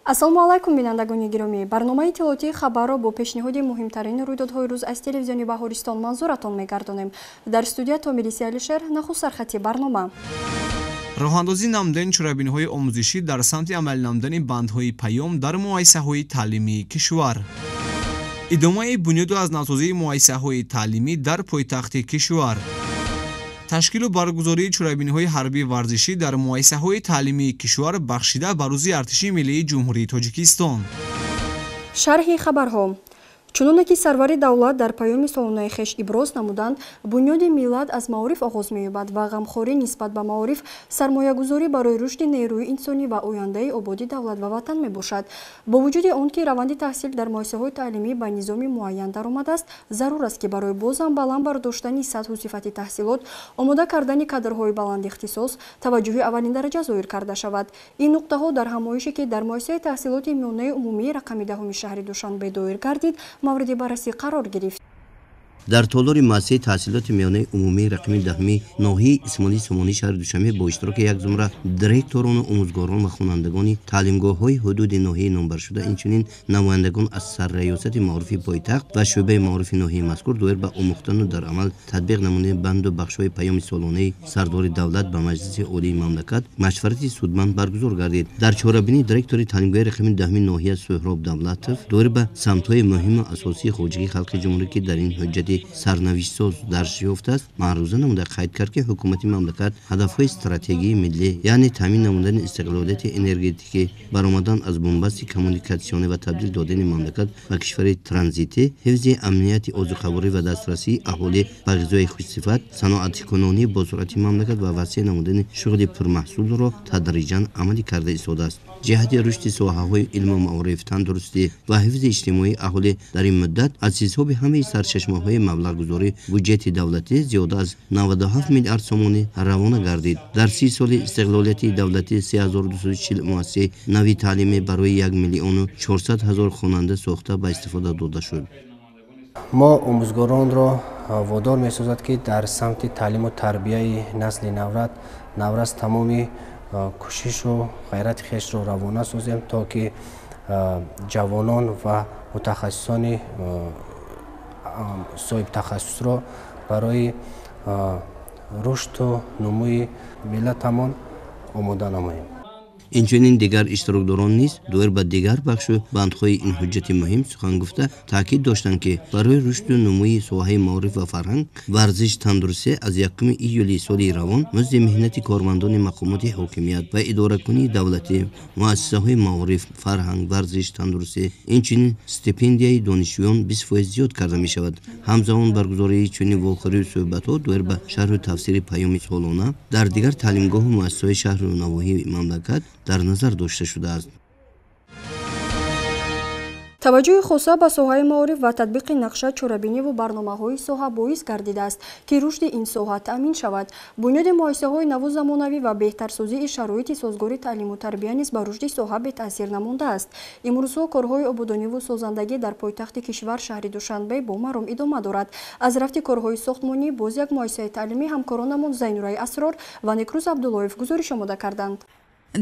Ассалому алайкум, бинандагони гиромӣ. Барномаи иттилоотии хабарро бо пешниҳоди муҳимтарин рӯйдодҳои рӯз аз телевизиони Баҳористон манзуратон мегардонем. Дар студия Томириси Алишер. Нахуст сархати барнома. Роҳандозӣ намудани чорабиниҳои омӯзишӣ дар самти амалӣ намудани бандҳои паём дар муассисаҳои таълимии кишвар. Идомаи бунёду аз навсозии муассисаҳои таълимӣ дар пойтахти кишвар. Ташкилу баргузории чорабиниҳои ҳарбии варзишӣ дар муассисаҳои таълимии кишвар бахшида ба рӯзи Артиши миллии Ҷумҳурии Тоҷикистон. Шарҳи хабарҳо. Чуноне ки сарвари давлат дар паёми солонаи хеш иброз намуданд, бунёди миллат аз маориф оғоз меёбад ва ғамхорӣ нисбат ба маориф сармоягузорӣ барои рушди нерӯи инсонӣ ва ояндаи ободи давлат ва ватан мебошад. Бо вуҷуди он ки раванди таҳсил дар муассисаҳои таълимӣ ба низоми муайян даромадааст, зарур аст, ки барои бозам баланд бардоштани сатҳу сифати таҳсилот, омода кардани кадрҳои баландихтисос таваҷҷӯҳи аввалиндараҷа зоҳир карда шавад. Ин нуқтаҳо дар ҳамоише, ки дар муассисаи таҳсилоти миёнаи умумии рақами 10-уми шаҳри Душанбе доир гардид, мавриди баррасӣ қарор гирифт. Дар толори муассисаи таҳсилоти миёнаи умумии рақами 10-уми ноҳияи Исмоили Сомонии шаҳри Душанбе бо иштироки як зумра директорону омӯзгорон ва хонандагони таълимгоҳҳои ҳудуди ноҳияи номбаршуда, инчунин намояндагон аз сарраёсати маорифи пойтахт ва шӯъбаи маорифи ноҳияи мазкур доир ба омӯхтану дар амал татбиқ намудани банду бахшҳои паёми солонаи сардори давлат ба Маҷлиси Олии мамлакат машварати судманд баргузор гардид. Дар чорабинӣ директори таълимгоҳи рақами 10-уми ноҳия Суҳроб Давлатов доир ба самтҳои муҳиму асосии хоҷагии халқи ҷумҳурӣ, ки дар ин ҳуҷҷати сарнавиштсоз дарҷ ёфтааст, маъруза намуда қайд кард, ки ҳукумати мамлакат ҳадафҳои стратегии миллӣ, яъне таъмин намудани истиқлолияти энергетикӣ, баромадан аз бунбасти коммуникатсионӣ ва табдил додани мамлакат ба кишвари транзитӣ, ҳифзи амнияти озуқаворӣ ва дастрасии аҳолӣ ба ғизои хушсифат, саноатикунонии босуръати мамлакат ва васеъ намудани шуғли пурмаҳсулро тадриҷан амалӣ карда истодааст. Ҷиҳати рушди соҳаҳои илму маориф, тандурустӣ ва ҳифзи иҷтимоии аҳолӣ дар ин муддат аз ҳисоби ҳамаи сарчашмаҳои маблағгузорӣ буҷети давлатӣ зиёда аз 97 миллиард сомонӣ равона гардид. Дар 30 соли истиқлолияти давлатӣ 3240 муассисаи нави таълимӣ барои 1 миллиону 400 ҳазор хонанда сохта ба истифода дода шуд. Мо омӯзгоронро водор месозад, ки дар самти таълиму тарбияи насли наврас тамоми кӯшишу ғайрати хешро равона созем, то ки ҷавонон ва мутахассисони соҳибтахассусро барои рушду нумӯи миллатамон омода намоем. Инчунин дигар иштирокдорон низ доир ба дигар бахшу бандҳои ин ҳуҷҷати муҳим сухан гуфта, таъкид доштанд, ки барои рушду нумӯи соҳаи маориф ва фарҳанг, варзиш, тандурустӣ аз 1 июли соли равон музди меҳнати кормандони мақомоти ҳокимият ва идоракунии давлатӣ, муассисаҳои маориф, фарҳанг, варзиш, тандурустӣ, инчунин стипендияи донишҷӯён 20% зиёд карда мешавад. Ҳамзамон баргузории чунин вохӯрию суҳбатҳо доир ба шарҳу тафсири паёми солона дар дигар таълимгоҳу муассисаҳои шаҳру навоҳии мамлакат дар назар дошта шудааст. Таваҷҷӯҳи хоса ба соҳаи маориф ва татбиқи нақша, чорабиниву барномаҳои соҳа боис гардидааст, ки рушди ин соҳа таъмин шавад. Бунёди муассисаҳои наву замонавӣ ва беҳтарсозии шароити созгори таълиму тарбия низ ба рушди соҳа бетаъсир намондааст. Имрӯзҳо корҳои ободониву созандагӣ дар пойтахти кишвар, шаҳри Душанбе, бо маром идома дорад. Аз рафти корҳои сохтмонӣ боз як муассисаи таълимӣ ҳамкоронамон Зайнураи Асрор ва Некрӯз Абдуллоев гузориш омода карданд.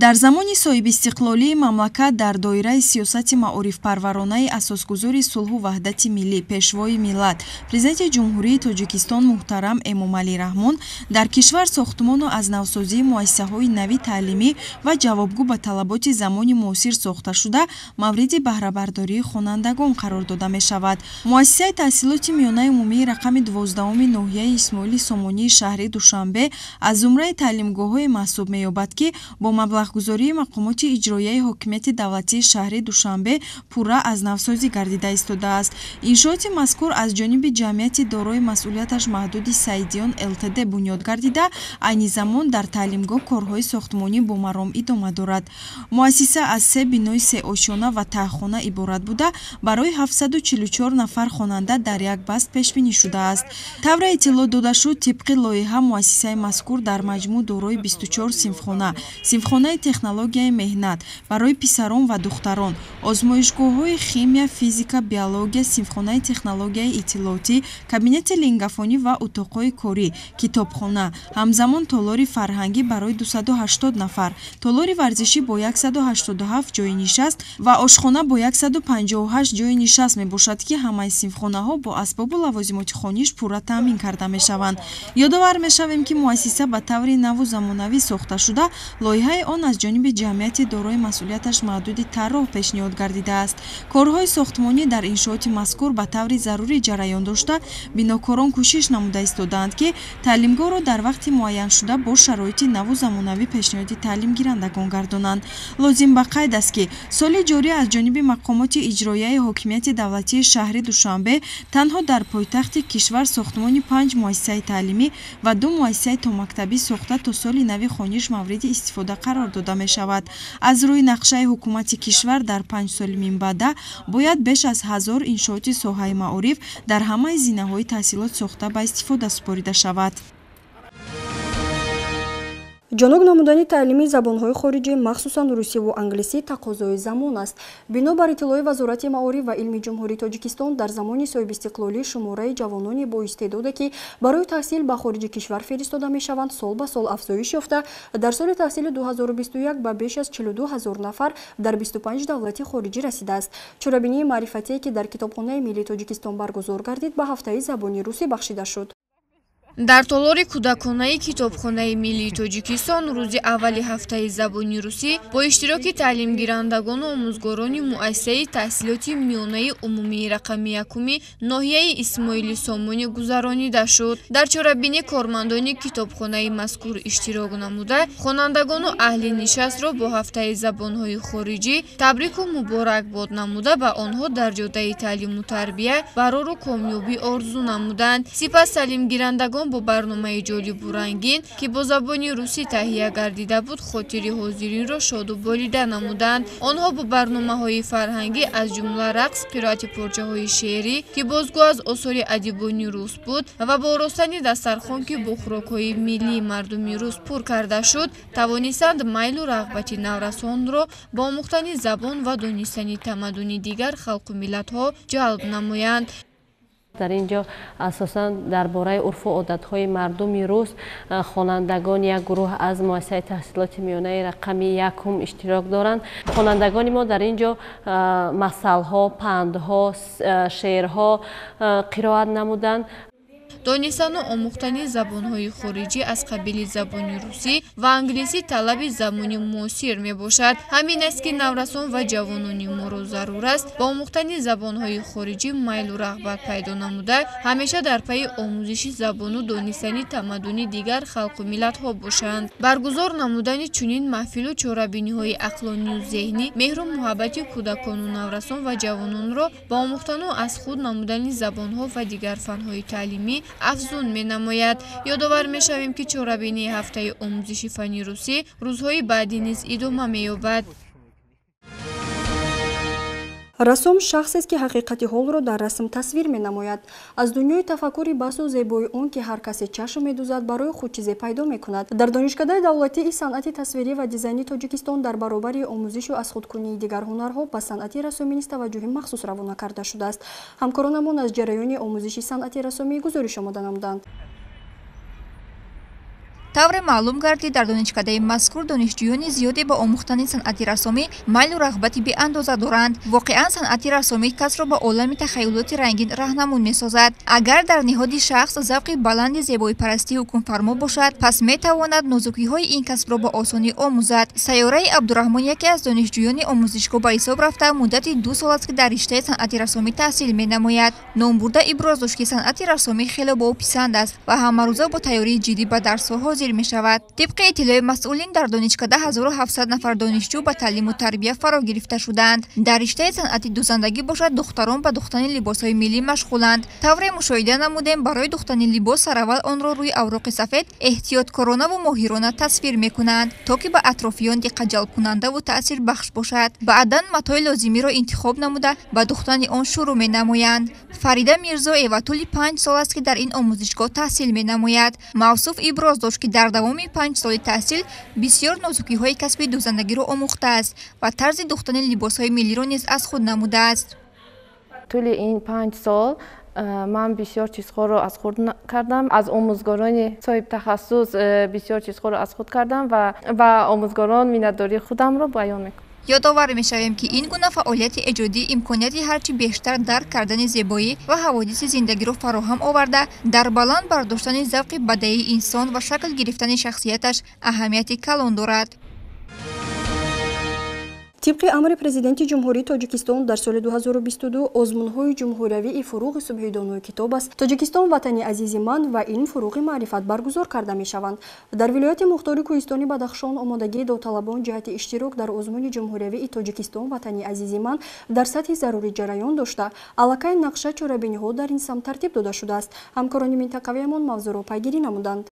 Дар замони соҳибистиқлолии мамлакат дар доираи сиёсати маорифпарваронаи асосгузори сулҳу ваҳдати миллӣ, пешвои миллат, Президенти Ҷумҳурии Тоҷикистон муҳтарам Эмомалӣ Раҳмон дар кишвар сохтмону аз навсозии муассисаҳои нави таълимӣ ва ҷавобгӯ ба талаботи замони муосир сохташуда мавриди баҳрабардории хонандагон қарор дода мешавад. Муассисаи таҳсилоти миёнаи умумии рақами 12-уми ноҳияи Исмоили Сомонии шаҳри Душанбе аз зумраи таълимгоҳҳое маҳсуб меёбад, ки бо маблағгузории мақомоти иҷроияи ҳокимияти давлатии шаҳри Душанбе пурра аз навсозӣ гардида истодааст. Иншооти мазкур аз ҷониби ҷамъияти дорои масъулияташ маҳдуди Саидиён ЛТД бунёд гардида, айни замон дар таълимгоҳ корҳои сохтмонӣ бо маром идома дорад. Муассиса аз се бинои сеошёна ва таҳхона иборат буда, барои 744 нафар хонанда дар як баст пешбинӣ шудааст. Тавре иттилоъ дода шуд, тибқи лоиҳа муассисаи мазкур дар маҷмӯъ дорои 24 синфхона, синфхонаи Синфхонаи технологияи меҳнат барои писарон ва духтарон, озмоишгоҳҳои химия, физика, биология, синфхонаи технологияи иттилоотӣ, кабинети лингафонӣ ва утоқҳои корӣ, китобхона, ҳамзамон толори фарҳангӣ барои 280 нафар, толори варзишӣ бо 187 ҷойи нишаст ва ошхона бо 158 ҷойи нишаст мебошад, ки ҳамаи синфхонаҳо бо асбобу лавозимоти хониш пурра таъмин карда мешаванд. Ёдовар мешавем, ки муассиса ба таври наву замонавӣ сохта шуда, лоиҳаи он аз ҷониби ҷамъияти дорои масъулияташ маҳдуди тарроҳ пешниҳод гардидааст. Корҳои сохтмонӣ дар иншооти мазкур ба таври зарурӣ ҷараён дошта, бинокорон кӯшиш намуда истодаанд, ки таълимгоҳро дар вақти муайяншуда бо шароити наву замонавӣ пешниҳоди таълимгирандагон гардонанд. Лозим ба қайд аст, ки соли ҷорӣ аз ҷониби мақомоти иҷроияи ҳокимияти давлатии шаҳри Душанбе танҳо дар пойтахти кишвар сохтмони 5 муассисаи таълимӣ ва 2 муассисаи томактабӣ сохта то соли нави хониш мавриди истифода қарор дода мешавад. Аз рӯи нақшаи ҳукумати кишвар дар 5 соли минбаъда бояд беш аз 1000 иншооти соҳаи маориф дар ҳамаи зинаҳои таҳсилот сохта ба истифода супорида шавад. Ҷонук намудани таълими забонҳои хориҷӣ, махсусан русиву англисӣ, тақозои замон аст. Бинобар иттилои Вазорати маориф ва илми Ҷумҳурии Тоҷикистон, дар замони соҳибистиқлолӣ шумораи ҷавонони боистеъдоде, ки барои таҳсил ба хориҷи кишвар фиристода мешаванд, сол ба сол афзоиш ёфта, дар соли таҳсили 2021 ба беш аз 42 ҳазор нафар дар 25 давлати хориҷӣ расидааст. Чорабинии маърифатие, ки дар Китобхонаи миллии Тоҷикистон баргузор гардид, ба ҳафтаи забони русӣ бахшида шуд. Дар толори кӯдаконаи Китобхонаи миллии Тоҷикистон рӯзи аввали ҳафтаи забони русӣ бо иштироки таълимгирандагону омӯзгорони муассисаи таҳсилоти миёнаи умумии рақами якуми ноҳияи Исмоили Сомонӣ гузаронида шуд. Дар чорабинӣ кормандони китобхонаи мазкур иштирок намуда, хонандагону аҳли нишастро бо ҳафтаи забонҳои хориҷӣ табрику муборакбод намуда, ба онҳо дар ҷодаи таълиму тарбия барору комёбӣ орзу намуданд. Сипас таълимгирандагон бо барномаи ҷолибу рангин, ки бо забони русӣ таҳия гардида буд, хотири ҳозиринро шоду болида намуданд. Онҳо бо барномаҳои фарҳангӣ, аз ҷумла рақс, қироати порчаҳои шеърӣ, ки бозгӯ аз осори адибони рус буд, ва бо оростани дастархон, ки бо хӯрокҳои миллии мардуми рус пур карда шуд, тавонистанд майлу рағбати наврасонро ба омӯхтани забон ва донистани тамаддуни дигар халқу миллатҳо ҷалб намоянд. Дар ин ҷо асосан дар бораи урфу одатҳои мардуми рус хонандагон як гурӯҳ аз муассисаи таҳсилоти миёнаи рақами якум иштирок доранд. Хонандагони мо дар ин ҷо масалҳо, пандҳо, шеърҳо қироат намуданд. Донистану омӯхтани забонҳои хориҷӣ аз қабили забони русӣ ва англисӣ талаби замони муосир мебошад. Ҳамин аст, ки наврасон ва ҷавонони моро зарур аст ба омӯхтани забонҳои хориҷӣ майлу рағбат пайдо намуда, ҳамеша дар пайи омӯзиши забону донистани тамаддуни дигар халқу миллатҳо бошанд. Баргузор намудани чунин маҳфилу чорабиниҳои ақлонию зеҳнӣ меҳру муҳаббати кӯдакону наврасон ва ҷавононро ба омӯхтану аз худ намудани забонҳо ва дигар фанҳои таълимӣ афзун менамояд. Ёдовар мешавем, ки чорабинии ҳафтаи омӯзиши фанни русӣ рӯзҳои баъдӣ низ идома меёбад. Рассом шахсест, ки ҳақиқати ҳолро дар расм тасвир менамояд. Аз дунёи тафаккури басу зебои он, ки ҳар касе чашм медузад, барои худ чизе пайдо мекунад. Дар Донишкадаи давлатии санъати тасвирӣ ва дизайни Тоҷикистон дар баробари омӯзишу аз худкунии дигар ҳунарҳо ба санъати рассомӣ низ таваҷҷӯҳи махсус равона карда шудааст. Ҳамкоронамон аз ҷараёни омӯзиши санъати рассомӣ гузориш омода намуданд. Тавре маълум гардид, дар донишкадаи мазкур донишҷӯёни зиёде ба омӯхтани санъати рассомӣ майлу рағбати беандоза доранд. Воқеан, санъати рассомӣ касро ба олами тахайюлоти рангин раҳнамун месозад. Агар дар ниҳоди шахс завқи баланди зебоипарастӣ ҳукмфармо бошад, пас метавонад нозукиҳои ин касбро ба осонӣ омӯзад. Сайёраи Абдураҳмон яке аз донишҷӯёни омӯзишгоҳ ба ҳисоб рафта, муддати 2 сол аст, ки дар риштаи санъати рассомӣ таҳсил менамояд. Номбурда иброз дошт, ки санъати рассомӣ хеле ба ӯ писанд аст ва ҳамарӯза бо тайёрии ҷиддӣ ба дарсҳо ҳозир мешавад. Тибқи иттилои масъулин, дар донишкада 1700 нафар донишҷӯ ба таълиму тарбия фаро гирифта шудаанд. Дар риштаи санъати дӯзандагӣ бошад, духтарон ба духтани либосҳои миллӣ машғуланд. Тавре мушоҳида намудем, барои духтани либос сараввал онро рӯи авроқи сафед эҳтиёткоронаву моҳирона тасвир мекунанд, то ки ба атрофиён диққатҷалбкунандаву таъсирбахш бошад. Баъдан матои лозимиро интихоб намуда, ба духтани он шурӯъ менамоянд. Фарида Мирзоева тӯли 5 сол аст, ки дар ин омӯзишгоҳ таҳсил менамояд. Мавсуф иброз дошт, ки дар давоми 5 соли таҳсил бисёр нозукиҳои касби дӯзандагиро омӯхтааст ва тарзи дӯхтани либосҳои миллиро низ аз худ намудааст. Тӯли ин 5 сол ман бисёр чизҳоро аз худ кардам, аз омӯзгорони соҳибтахассус бисёр чизҳоро аз худ кардам ва ба омӯзгорон миннатдории худамро баён мекунам. Ёдовар мешавем, ки ин гуна фаъолияти эҷодӣ имконияти ҳарчи бештар дарк кардани зебоӣ ва ҳаводиси зиндагиро фароҳам оварда, дар баланд бардоштани завқи бадаии инсон ва шакл гирифтани шахсияташ аҳамияти калон дорад. Тибқи амри Президенти Ҷумҳурии Тоҷикистон дар соли 2022 озмунҳои ҷумҳуриявии фуруғи субҳи донои китоб аст Тоҷикистон ватани азизи ман ва илм фуруғи маърифат баргузор карда мешаванд. Дар вилояти мухтори Кӯҳистони Бадахшон омодагии довталабон ҷиҳати иштирок дар озмуни ҷумҳуриявии Тоҷикистон ватани азизи ман дар сатҳи зарурӣ ҷараён дошта, аллакай нақша чорабиниҳо дар ин самт тартиб дода шудааст. Ҳамкорони минтақавиамон мавзӯъро пайгирӣ намуданд.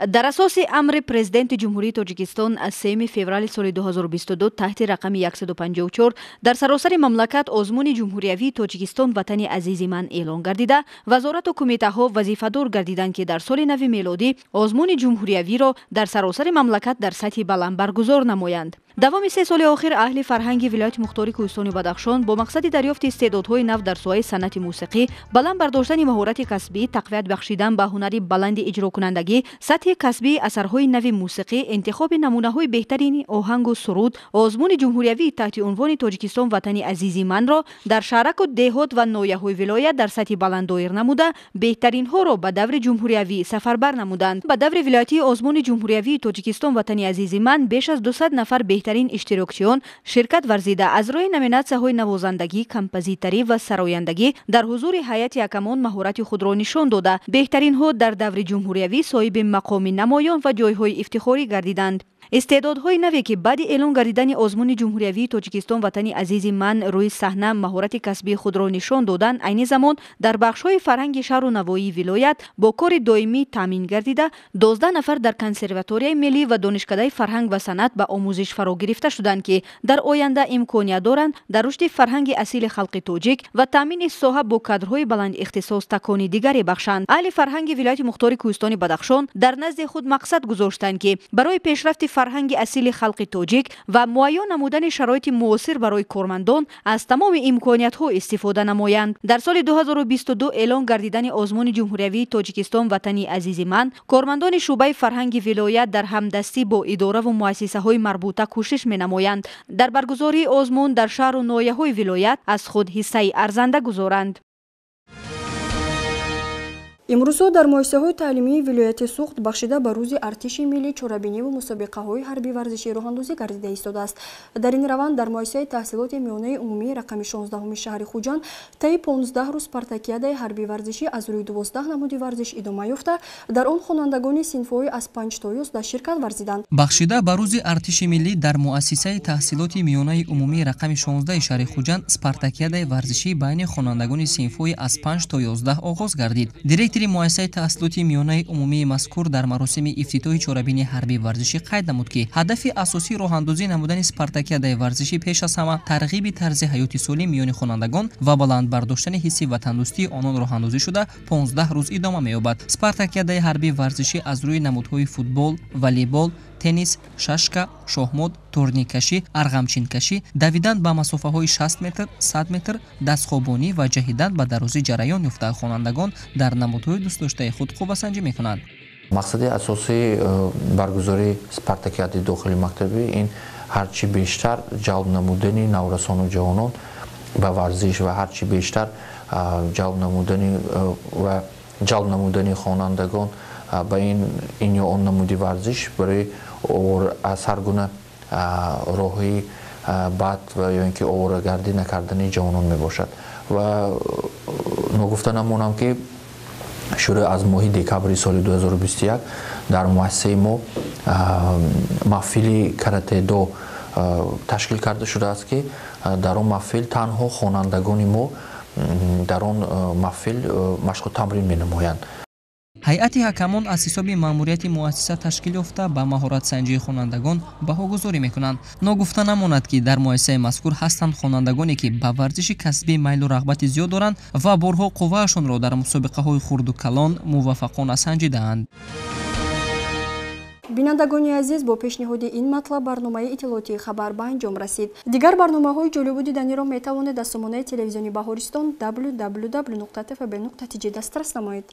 Дар асоси амри Президенти Ҷумҳурии Тоҷикистон аз 3 феврали соли 2022 таҳти рақами 154 дар саросари мамлакат озмуни ҷумҳуриявии Тоҷикистон ватани азизи ман эълон гардида, вазорату кумитаҳо вазифадор гардиданд, ки дар соли нави мелодӣ озмуни ҷумҳуриявиро дар саросари мамлакат дар сатҳи баланд баргузор намоянд. Давоми 3 соли охир аҳли фарҳанги вилояти мухтори Кӯҳистони Бадахшон бо мақсади дарёфти истеъдодҳои нав дар соҳаи санъати мусиқӣ, баланд бардоштани маҳорати касбӣ, тақвият бахшидан ба ҳунари баланди иҷрокунандагӣ, сатҳи касбии асарҳои нави мусиқӣ, интихоби намунаҳои беҳтарини оҳангу суруд, озмуни ҷумҳуриявии таҳти унвони Тоҷикистон ватани азизи манро дар шаҳраку деҳот ва ноҳияҳои вилоят дар сатҳи баланд доир намуда, беҳтаринҳоро ба даври ҷумҳуриявӣ сафарбар намуданд. Ба даври вилоятии озмуни ҷумҳуриявии Тоҷикистон ватани азизи ман беш аз 200 нафар беҳтарин иштирокчиён ширкат варзида, аз рӯи номинатсияҳои навозандагӣ, композиторӣ ва сарояндагӣ дар ҳузури ҳайати ҳакамон маҳорати худро нишон дода, беҳтаринҳо дар даври ҷумҳуриявӣ соҳиби мақоми намоён ва ҷойҳои ифтихорӣ гардиданд. Истеъдодҳои наве, ки баъди эълон гардидани озмуни ҷумҳуриявии Тоҷикистон ватани азизи ман рӯи саҳна маҳорати касбии худро нишон доданд, айни замон дар бахшҳои фарҳанги шаҳру навоии вилоят бо кори доимӣ таъмин гардида, 12 нафар дар консерваторияи миллӣ ва донишкадаи фарҳанг ва санъат ба омӯзиш фаро гирифта шуданд, ки дар оянда имконият доранд дар рушди фарҳанги асили халқи тоҷик ва таъмини соҳа бо кадрҳои баландихтисос такони дигаре бахшанд. Аҳли фарҳанги вилояти мухтори Кӯҳистони Бадахшон дар назди худ мақсад гузоштанд, ки барои пешрафти фарҳанги асили халқи тоҷик ва муайян намудани шароити муосир барои кормандон аз тамоми имкониятҳо истифода намоянд. Дар соли 2022 эълон гардидани озмуни ҷумҳуриявии Тоҷикистон ватани азизи ман, кормандони шӯъбаи фарҳанги вилоят дар ҳамдастӣ бо идораву муассисаҳои марбута кӯшиш менамоянд дар баргузории озмун дар шаҳру ноҳияҳои вилоят аз худ ҳиссаи арзанда гузоранд. Имрӯзҳо дар муассисаҳои таълимии вилояти Суғд бахшида ба рӯзи артиши миллӣ чорабиниву мусобиқаҳои ҳарбии варзишӣ роҳандозӣ гардида истодааст. Дар ин раванд дар муассисаи таҳсилоти миёнаи умумии рақами 16 шаҳри Хуҷанд таи 15 рӯз спартакиадаи ҳарбии варзишӣ аз рӯи 12 намуди варзиш идома ёфта, дар он хонандагони синфҳои аз 5 то 11 ширкат варзиданд. Бахшида ба рӯзи артиши миллӣ дар муассисаи таҳсилоти миёнаи умумии рақами 16 шаҳри Хуҷанд спартакиадаи варзишӣ байни хонандагони синфҳои аз 5 то 11 оғоз гардид. Директори муассисаи таҳсилоти миёнаи умумии мазкур дар маросими ифтитоҳи чорабини ҳарбии варзишӣ қайд намуд, ки ҳадафи асосии роҳандозӣ намудани спартакиадаи варзишӣ пеш аз ҳама тарғиби тарзи ҳаёти солим миёни хонандагон ва баланд бардоштани ҳисси ватандӯстии онон роҳандозӣ шуда 15 рӯз идома меёбад. Спартакиадаи ҳарбии варзишӣ аз рӯи намудҳои футбол, волейбол, теннис, шашка, шоҳмот, турниккашӣ, арғамчинкашӣ, давидан ба масофаҳои 60 метр, 100 метр, дастхобонӣ ва ҷаҳидан ба дарозӣ ҷараён ёфта, хонандагон дар намудҳои дӯстдоштаи худ қуввасанҷӣ мекунанд. Мақсади асосии баргузории спартакиадаи дохили мактабӣ ин ҳарчи бештар ҷалб намудани наврасону ҷавонон ба варзиш ва ҳарчи бештар ҷалб намудани хонандагон ба ин ё он намуди варзиш барои аз ҳар гуна роҳи бад ва ё ин ки оворагардӣ накардани ҷавонон мебошад. Ва ногуфта намонам, ки шурӯъ аз моҳи декабри соли 2021 дар муассисаи мо маҳфили каратедо ташкил карда шудааст, ки дар он маҳфил танҳо хонандагони мо дар он маҳфил машқу тамрин менамоянд. Ҳайати ҳакамон аз ҳисоби маъмурияти муассиса ташкил ёфта ба маҳоратсанҷии хонандагон баҳогузорӣ мекунанд. Ногуфта намонад, ки дар муассисаи мазкур ҳастанд хонандагоне, ки ба варзиши касбӣ майлу рағбати зиёд доранд ва борҳо қувваашонро дар мусобиқаҳои хурду калон муваффақона санҷидаанд. Бинандагони азиз, бо пешниҳоди ин матлаб барномаи иттилоотии хабар ба анҷом расид. Дигар барномаҳои ҷолибу диданиро метавонед аз сомонаи телевизиони Баҳористон www.tfb.tj дастрас намоед.